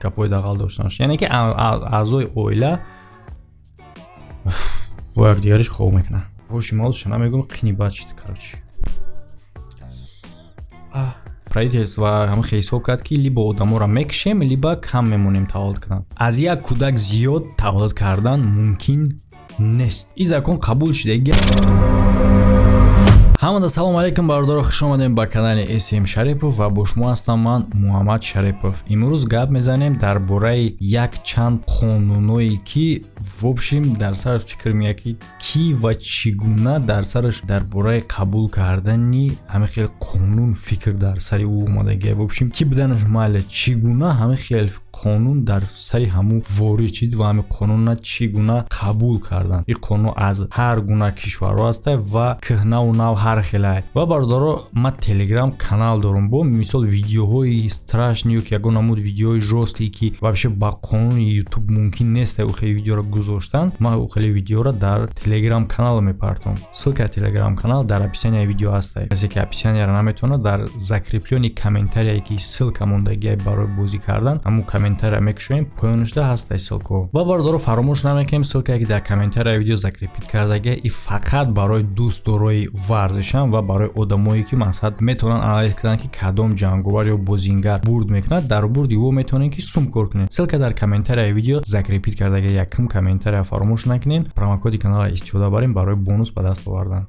Гапҳои дағал доштанаш, яъне ки аъзои оила бо якдигариш хоб мекунанд. Боши молша намегӯм, қини бад шид. Короче, правительство ҳама ҳисоб кард, ки либо одаморо мекушем, либо кам мемонем таваллуд кунанд. Аз як кӯдак зиёд таваллуд кардан мумкин нест. Ин закон қабул шуда. Ҳамада салому алайкум, бародаро, хуш омадем ба канали СМ Шарипов ва бо шумо ҳастам ман, Муҳаммад Шарипов. Имрӯз гап мезанем дар бораи як чанд қонуное, ки в общем дар сараш фикр меяд, ки кӣ ва чӣ гуна дар сараш дар бораи қабул кардани ҳамин хел қонун фикр дар сари ӯ омадагия. В общем, кӣ буданаш майла, чӣ гуна ҳамин хел қонун дар сари ҳамун ворид шид ва ҳамин қонунна чӣ гуна қабул карданд. Ин қонун аз ҳар гуна кишварҳо ҳаста ва кӯҳнаву нав ҳар хелай. Ва бародаро, ман Телеграм канал дорам. Бо мисол видеоҳои страшный ё ки ягон намуд видеоҳои жёсткий, ки вообще ба қонуни Ютуб мумкин нест ӯ хеле видеоро гузоштан, ман ӯ хеле видеоро дар Телеграм канал мепартом. Ссылка Телеграм канал дар описанияи видео ҳаста. Касе ки описанияро наметавонад, дар закреплённый комментарие ки ссылка мондагия барои бозӣ кардан, ҳамун комментария мекушоем, поёнашда ҳаста ссылкаҳо. Ва бародаро, фаромӯш намекунем, ссылкае ки дар комментарияи видео закрепить кардагия, и фақат барои дӯстдорои варзишам ва барои одамое, ки мақсад метавонанд анализ кунанд, ки кадом ҷанговар ё бозингар бурд мекунад. Дар бурди ӯ метавонед, ки сум кор кунед. Ссылка дар комментарияи видео закрепить кардагия, якум комментария. Фаромӯш накунед, промокоди каналро истифода барем барои бонус ба даст овардан.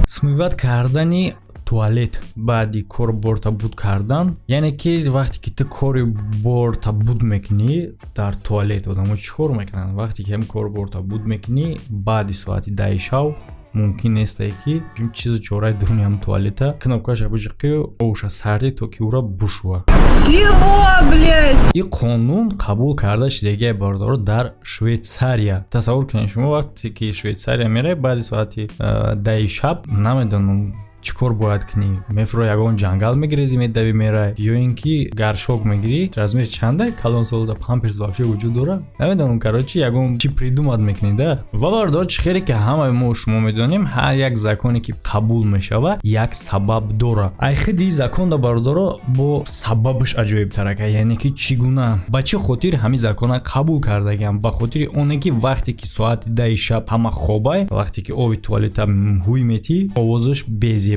Смывать кардани туалет баъди кор борта буд кардан, яъне ки вақте ки ту кори борта буд мекунӣ дар туалет, одамо чӣ кор мекунанд? Вақте ки ҳам кор борта буд мекунӣ, баъди соати 10-и шав мумкин нестае, ки чизу чораи дуруни ҳам туалета кнопкаша биҷиқӣ, овуша сардӣ, то ки ӯра бушува. Чего, блядь? Ин қонун қабул карда шудагия, бародаро, дар Швейтсария. Тасаввур кунед, шумо вақте ки Швейтсария меравед, баъди соати 10-и шаб намедонам чӣ кор бояд кунӣ. Мефуро, ягон ҷангал мегирези, медави, мерай, ё ин ки горшок мегирӣ, размер чанда калонсолда памперс вообще вуҷуд дорад, намедонам. Короче, ягон чӣ придумать мекунӣ да. Ва бародаро, чӣ хеле ки ҳамаи мо шумо медонем, ҳар як законе ки қабул мешавад, як сабаб дорад. Ай хиди законда, бародаро, бо сабабаш аҷоибтарака, яъне ки чӣ гуна, ба чӣ хотир ҳамин закона қабул кардагиам? Ба хотири оне ки вақте ки соати 10-и шаб ҳама хобай, вақте ки оби туалета ҳуй метӣ, овозаш безебай,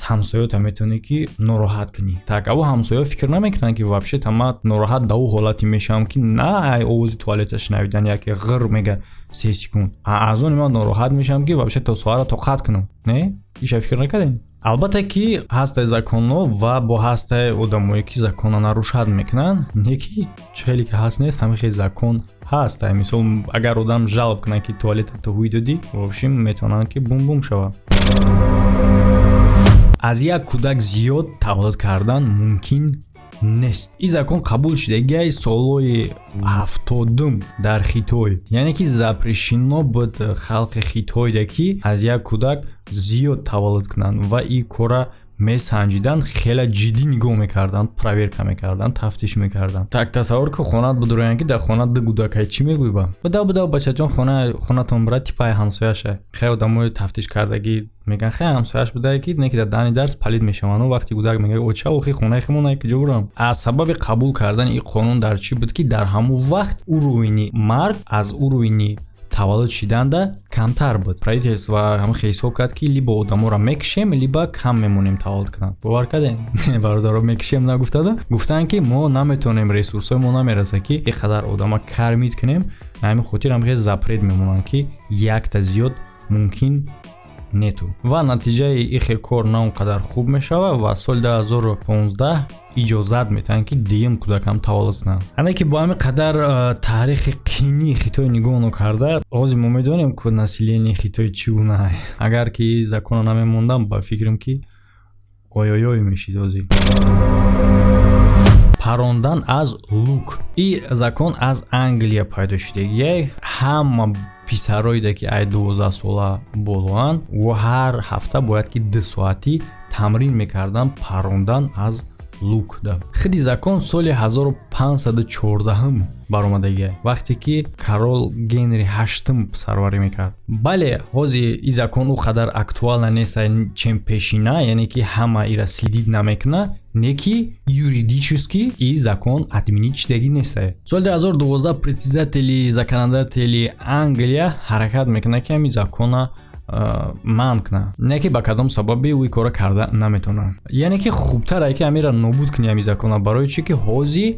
ҳамсоёта метавонӣ ки нороҳат кунӣ. Так аву ҳамсоё фикр намекунанд, ки вообще та ман нороҳат да ӯ ҳолате мешавам, ки на ай овози туалета шунавидан, яке ғир мега 3 секунд, аз они ман нороҳат мешавам, ки вообще то соатро тоқат кунам. Не, иша фикр накардем. Албатта ки ҳастаи законҳо ва бо ҳастаи одамое, ки закона нарушать мекунанд. Не ки чӣ хеле ки ҳаст нест, ҳамин хел закон ҳаст. Мисол, агар одам жалоб кунад, ки туалета ту ҳуй додӣ, в общем, метавонанд, ки бум бум шавад. Аз як кӯдак зиёд таваллуд кардан мумкин нест. Ин закон қабул шудагиай солҳои 70-ум дар Хитой, яъне ки запрещено буд халқи Хитойда, ки аз як кӯдак зиёд таваллуд кунанд, ва ин кора месанҷиданд, хеле ҷиддӣ нигоҳ мекарданд, проверка мекарданд, тафтиш мекарданд. Так тасаввур ки хонат будуроянд, ки дар хона ду кӯдакай, чӣ мегӯй? Ба буда буда, бачаҷон, хонатон бира, типаи ҳамсояша. Хеле одамои тафтиш кардагӣ мегӯянд, хеле ҳамсояш будае, ки не ки дар дани дарс палид мешаванд. Вақти кӯдак мегӯяд: «Оча, охи хонаи химона куҷо бурам?» Аз сабаби қабул кардани ин қонун дар чӣ буд, ки дар ҳамон вақт уровени марг аз уровени таваллуд шиданда камтар буд. Правительство ҳамин ҳисоб кард, ки либо одаморо мекушем, либо кам мемонем таваллуд кунанд. Бовар кардем, бародаро, мекушем нагуфтада, гуфтанд, ки мо наметавонем, ресурсҳои мо намераса, ки ин қадар одама кормить кунем. Ҳамин хотир ҳам хел запрет мемонанд, ки якта зиёд мумкин нету. Ва натиҷаи ин хел кор на он қадар хуб мешавад ва соли 2015 иҷозат метаҳанд, ки дуюм кӯдакам таваллуд кунанд. Ане ки бо ҳамин қадар таърихи қинии Хитой нигоҳ нокарда, ҳозир мо медонем, ки населенияи Хитой чӣ гуна. Агар ки закона намемондам, ба фикрам, ки ой-ой-ой мешид ҳозир. Парондан аз люк. Ин закон аз Англия пайдо шудагия. Ҳама писароиде, ки ай 12 сола болоанд, ҳар ҳафта бояд ки 2 соатӣ тамрин мекарданд парондан аз Лук да. Хиди закон соли 1514 баромадагия, вақте ки король Генри Ҳаштум сарварӣ мекард. Бале, ҳозир и закон ӯ қадар актуально нест, чем пешина, яъне ки ҳама ира следить намекуна, не ки юридически и закон отменить шидагӣ нестае. Соли 2012 председатели законодатели Англия ҳаракат мекунад, ки ҳамин закона манъ кунад, не ки ба кадом сабаби ӯ кора карда наметавонад. Яъне ки хубтар ки ҳамира нобуд кунӣ ҳамин закона. Барои чӣ ки ҳозир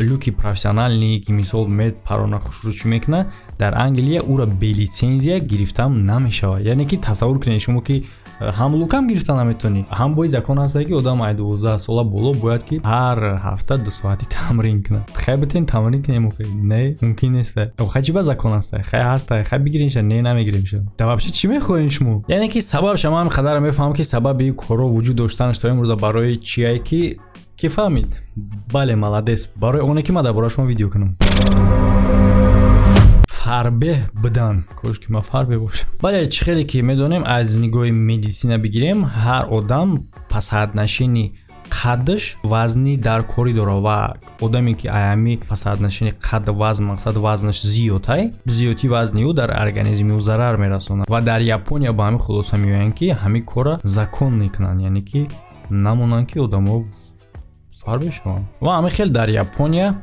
луки профессиональный, ки мисол метпарона, хушрӯ чӣ мекунад, дар Англия ӯра бе лицензия гирифтам намешавад. Яъне ки тасаввур кунед шумо, ки ҳам лукам гирифта наметавонӣ, ҳам бои закон ҳаста, ки одам ай 12 сола боло бояд ки ҳар ҳафта 2 соати тамрин кунад. Хай, битен тамрин кунем? Охи не, мумкин неста. Хай, чӣ ба закон ҳаста? Хай, ҳаста, хай бигиринша. Не, намегиримша. Да вообще чӣ мехоҳем шумо? Яъне ки сабабша ман қадар мефаҳмам, ки сабаби корро вуҷуд доштанаш то имрӯза барои чие, ки фаҳмид. Бале, молодец, барои оне ки ман дар бораи шумо видео кунам. Фарбеҳ будан, кош ки ман фарбеҳ бошам. Бале, чӣ хеле ки медонем, аз нигоҳи медицина бигирем, ҳар одам по соотношении қаддаш вазни даркорӣ дорад ва одаме ки аями по соотношении қадд вазн, мақсад, вазнаш зиёдтай, зиёдии вазни ӯ дар организми ӯ зарар мерасонад. Ва дар Япония ба ҳамин хулоса меоянд, ки ҳамин корра закон мекунанд, яъне ки намонанд, ки одамо фарбеҳ шаванд. Ва ҳамин хел дар Япония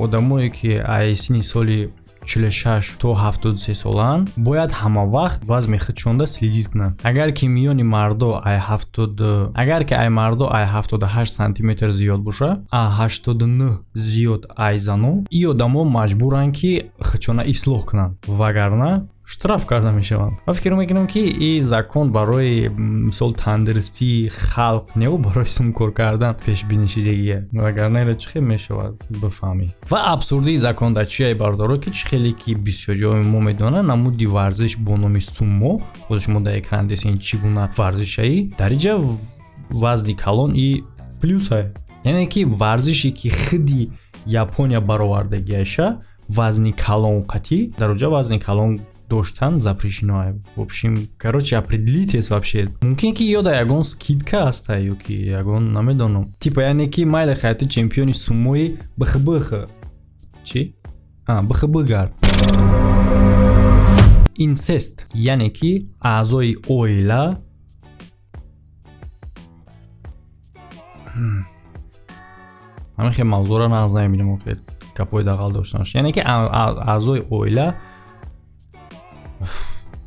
одамое ки ай синни соли 46 то 73 солаанд, бояд ҳама вақт вазми худшонда следить кунанд. Агар ки миёни мардо ай ҳафтод, агар ки ай мардо ай 78 сантиметр зиёд боша, а 89 зиёд ай зано, и одамо маҷбуранд, ки худшона ислоҳ кунанд, вагарна штраф карда мешаванд. Ман фикр мекунам, ки и закон барои, мисол, тандурустии халқ неву барои сумкор кардан пешбинӣ шидагия, вагарна ира чӣ хел мешавад бифаҳмӣ? Ва абсурдии закон дар чия, бардоро, ки чӣ хеле ки бисёриҳои мо медонанд, намуди варзиш бо номи сумо, худи шумо дар экран десен, чӣ гуна варзишаи, дар инҷа вазни калон и плюсае. Яъне ки варзише ки хиди Япония баровардагиаша, вазни калон қатӣ, дар оҷа вазни калон доштан запрещено. В общем, короче, определитесь вообще. Мумкин ки ё да ягон скидка ҳаста, ё ки ягон, намедонам, типа, яъне ки майли, хаяти чемпиони сумои бхбх чи бхб гард. Инцест, яъне ки аъзои оила ҳамин хел мавзӯъро нағз намебинам, охир гапҳои дағал доштанаш, яъне ки аъзои оила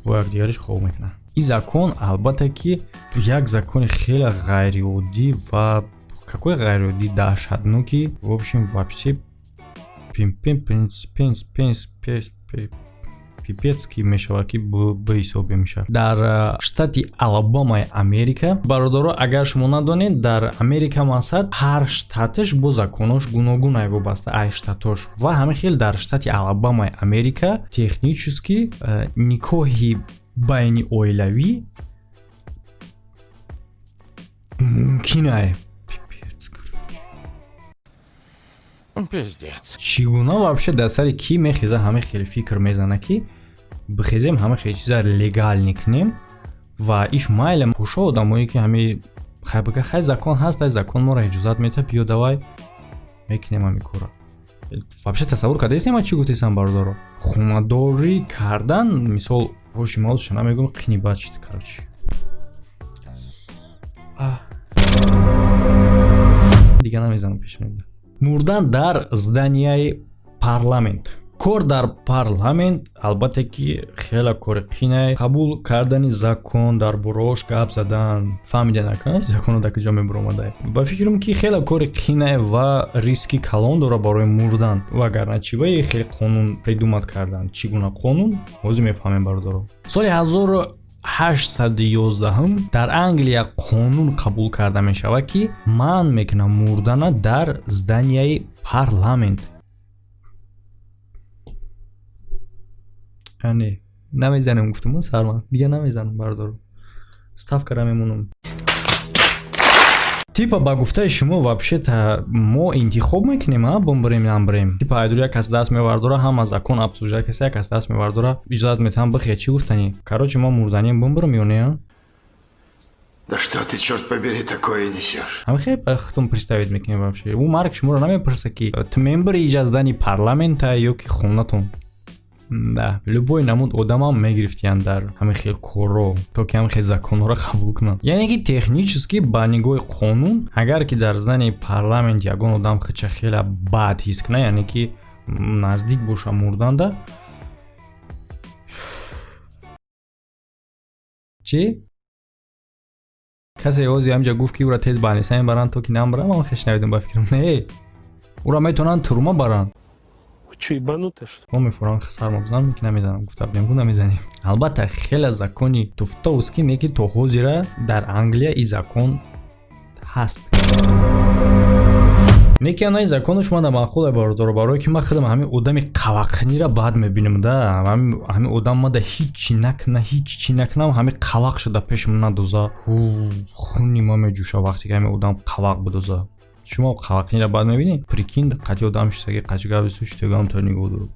бо якдигариш хоб мекунанд. Ин закон, албатта, ки як закони хеле ғайриоддӣ ва какой ғайриоддӣ, даҳшатноки, в общем, вообще пипецки мешавад, ки беҳисобе мешавад. Дар штати Алабамаи Америка, бародаро, агар шумо надонед, дар Америка мақсад ҳар штаташ бо законош гуногун, вобаста ай штатош. Ва ҳамин хел дар штати Алабамаи Америка технически никоҳи байни оилавӣ мумкин ай. Пиздец. Чӣ гуна вообще дар сари кӣ мехеза, ҳамин хеле фикр мезана, ки бихезем, ҳама хеле чиза легально кунем ва иш майле хушо одамое, ки ҳами хай бика, хай, закон ҳаст, ай закон моро иҷозат медиҳад, биё, давай мекунем ҳами кора. Вообще тасаввур кардаистем, ман чӣ гуфтесам, бародаро? Хонадорӣ кардан, мисол, ҳоши малша намегӯм, қини бад шид, короче, дига намезанам пеш. Мурдан дар зданияи парламент. Кор дар парламент, албатта, ки хеле кори қинае. Қабул кардани закон, дар бораош гап задан, фаҳмида накунад, законо дар куҷо мебуромада. Ба фикрам, ки хеле кори қинае ва риски калон дора барои мурдан. Вагарна чӣ баи хеле қонун придумать кардан? Чӣ гуна қонун, ҳозир мефаҳмем, бародаро. Соли 1811 дар Англия қонун қабул карда мешавад, ки манъ мекунад мурдана дар зданияи парламент. Яъне намезанем, гуфтам, сарман дига намезанам, бародаро, ставкара мемонам. Типа, ба гуфтаи шумо, вообще-то мо интихоб мекунем, а бомбарем, намбарем. Типа, айдур як кас даст мевардора, ҳама закон обсуждать каса, як кас даст мевардора, иҷозат метаҳам, бихе. Чӣ гуфтанӣ? Короче, мо мурданием, бомбарам ё не? Да что ты, черт побери, такое несешь? Ҳамин хеле худтон представить мекунем. Вообще, ӯ марг шуморо намепурса, ки ту member и иҷа здани парламента ё ки хонатон. Да, любой намуд одамам мегирифтиянд дар ҳамин хел корро, то ки ҳамин хел законҳоро қабул кунанд. Яъне ки технически, ба нигоҳи қонун, агар ки дар здани парламент ягон одам худша хеле бад ҳис кунад, яъне ки наздик боша мурданда, чӣ касе ози ҳамҷа гуфт, ки ӯра тез больница мебаранд, то ки намбарам. Ман хеш навидам, ба фикрам, не, ӯра метавонанд турма баранд. Чё, ебанутая, что ли? Мо мефурам, сар мезанам, ки намезанам, гуфта будем, ку намезанем. Албатта, хеле закони туфтовский не, ки то ҳозира дар Англия и закон ҳаст. Не ки анаи законаш мана маъқуле, бародаро, барое ки ман худам ҳамин одами қаваққинира бад мебинам да. Ҳамин одам мада ҳеҷ чи накуна, ҳеҷ чи накунам, ҳамин қавақ шуда пешам надоза, хуни ма меҷӯша, вақте ки ҳамин одам қавақ бидоза. Шумо қаваққинира бад мебинӣ? Прикинь, қати одам шистаги, қачи гап шитагам, то нигоҳ дору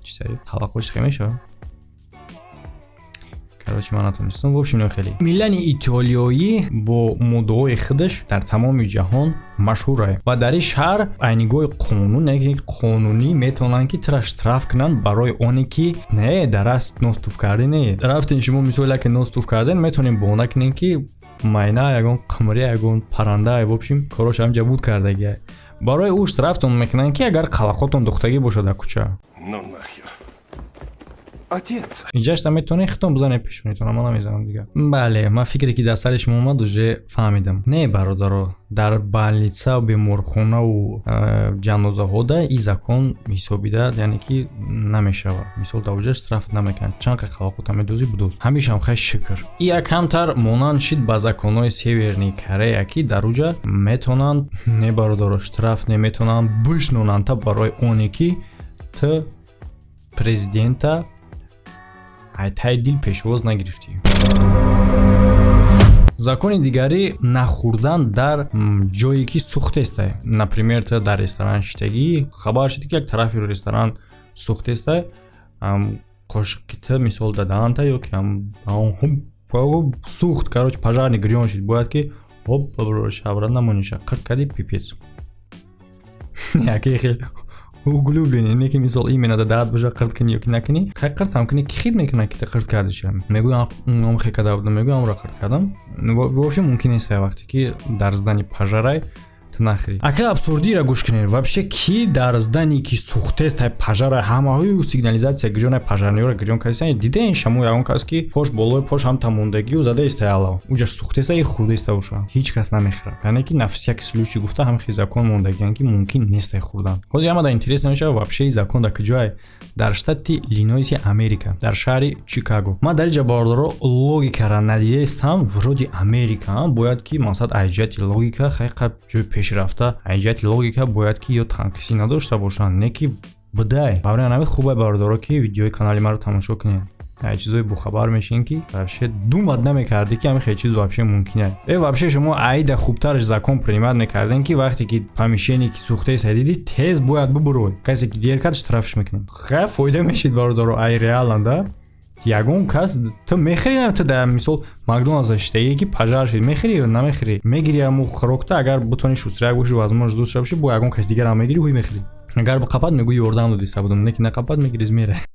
читари қавақош хе мешавад. Короче, ман натонистам. В общем, хеле Милани итолиёӣ бо моддаҳои худаш дар тамоми ҷаҳон машҳурае ва дар ин шаҳр ай нигоҳи қонун, яке қонунӣ, метавонанд, ки тира штраф кунанд барои оне ки не дар аст нос туф кардӣ. Не рафтен шумо, мисол, яке нос туф карден, метавонем баҳона кунем, ки майна ягон қимрӣ, ягон паранда, в общем, корош ҳамҷа буд кардагия. Барои ӯ штрафтон мекунанд, ки агар қалақотон духтагӣ бошад дар кӯча. Ну нахер. Отец. Иҷашта метавонед хитон бизанед пешонитон, ман намезанам дигар. Бале, ман фикре ки дар сари шумо омад, уже фаҳмидам. Не, бародаро, дар больница, беморхонаву ҷанозаҳода и закон ҳисобида, яъне ки намешавад. Мисол, дар оҷа штраф намекунанд, чанд қа қалақота медозӣ, будоз. Ҳамишам хай, шукр. И як камтар монанд шид ба законҳои Северный Корея, ки дар уҷа метавонанд, не, бародаро, штраф не, метавонанд бишнонанд та барои оне ки ту президента ай дил пешвоз нагирифтӣ. Закони дигарӣ: нахӯрдан дар ҷое ки сӯхтестай. Например, ту дар ресторан шиштагӣ, хабар шуд, ки як тарафи ресторан сӯхтестай, қошиқи ту, мисол, дадаанта ё ки сӯхт, короче, пожарный гирён шид, бояд ки ҳоп шабра намониша, қирт кардӣ, пипец. Яке хел углубление не, ки мисол, именно да даҳат боша, қирт кунӣ ё ки накунӣ, хай, қиртам кунӣ, ки хит мекунад, ки ты қирт кардиша? Мегӯям, хе карда будам, мегӯям, амро қирт кардам. В общем, мумкин нест, вақте ки дар здани пожар ай, ту нахӯрӣ. Ака, абсурдиро гӯш кунед. Вообще, ки дар здани ки сӯхтест, ай пожар а, ҳамаҳои сигнализация гирён, ай пожарный ро гирён кардисан, дидаен шамо ягон кас, ки пош болои пош ҳам тамондагию задаиста, алав уҷаш сӯхтеста и хӯрдаиста боша, ҳеҷ кас намехӯрад. Яъне ки на всякий случай гуфта, ҳам хел закон мондагиан, ки мумкин нест ай хӯрдан. Ҳозир ҳамада интерес намешавад, вообще закон дар куҷое? Дар штати Иллинойси Америка, дар шаҳри Чикаго. Ман дар инҷа, бародаро, логикара надидаистам. Вроде Америка бояд ки, мақсад, ай ҷиҳати логика хайқа ҷои пешрафта, ай ҷиҳати логика бояд ки ё танқисӣ надошта бошанд, не ки будай. Барои ҳамин хубе, бародаро, ки видеои канали маро тамошо кунед, ай чизои бохабар мешин, ки вообще думать намекардӣ, ки ҳамин хел чиз вообще мумкин аст. Вообще, шумо аида хубтараш закон принимать мекардем, ки вақте ки помещение ки сӯхтаеса дидӣ, тез бояд бубурой, касе ки дер кард, штрафш мекунем. Хай, фоида мешид, бародаро, ай реально да. Ягон кас ту мехӯри, ту дар мисол Макдоналдс шиштагие, ки пожар шид, мехӯри ё намехӯри? Мегири ҳаму хӯрокта, агар бутони шустряк боши, возможно, дӯст боши, бо ягон кас дигарам мегири, ҳуй мехӯри. Агар биқапад, мегӯи, ёрдам додиста будам, не ки нақапад, мегириз, мере.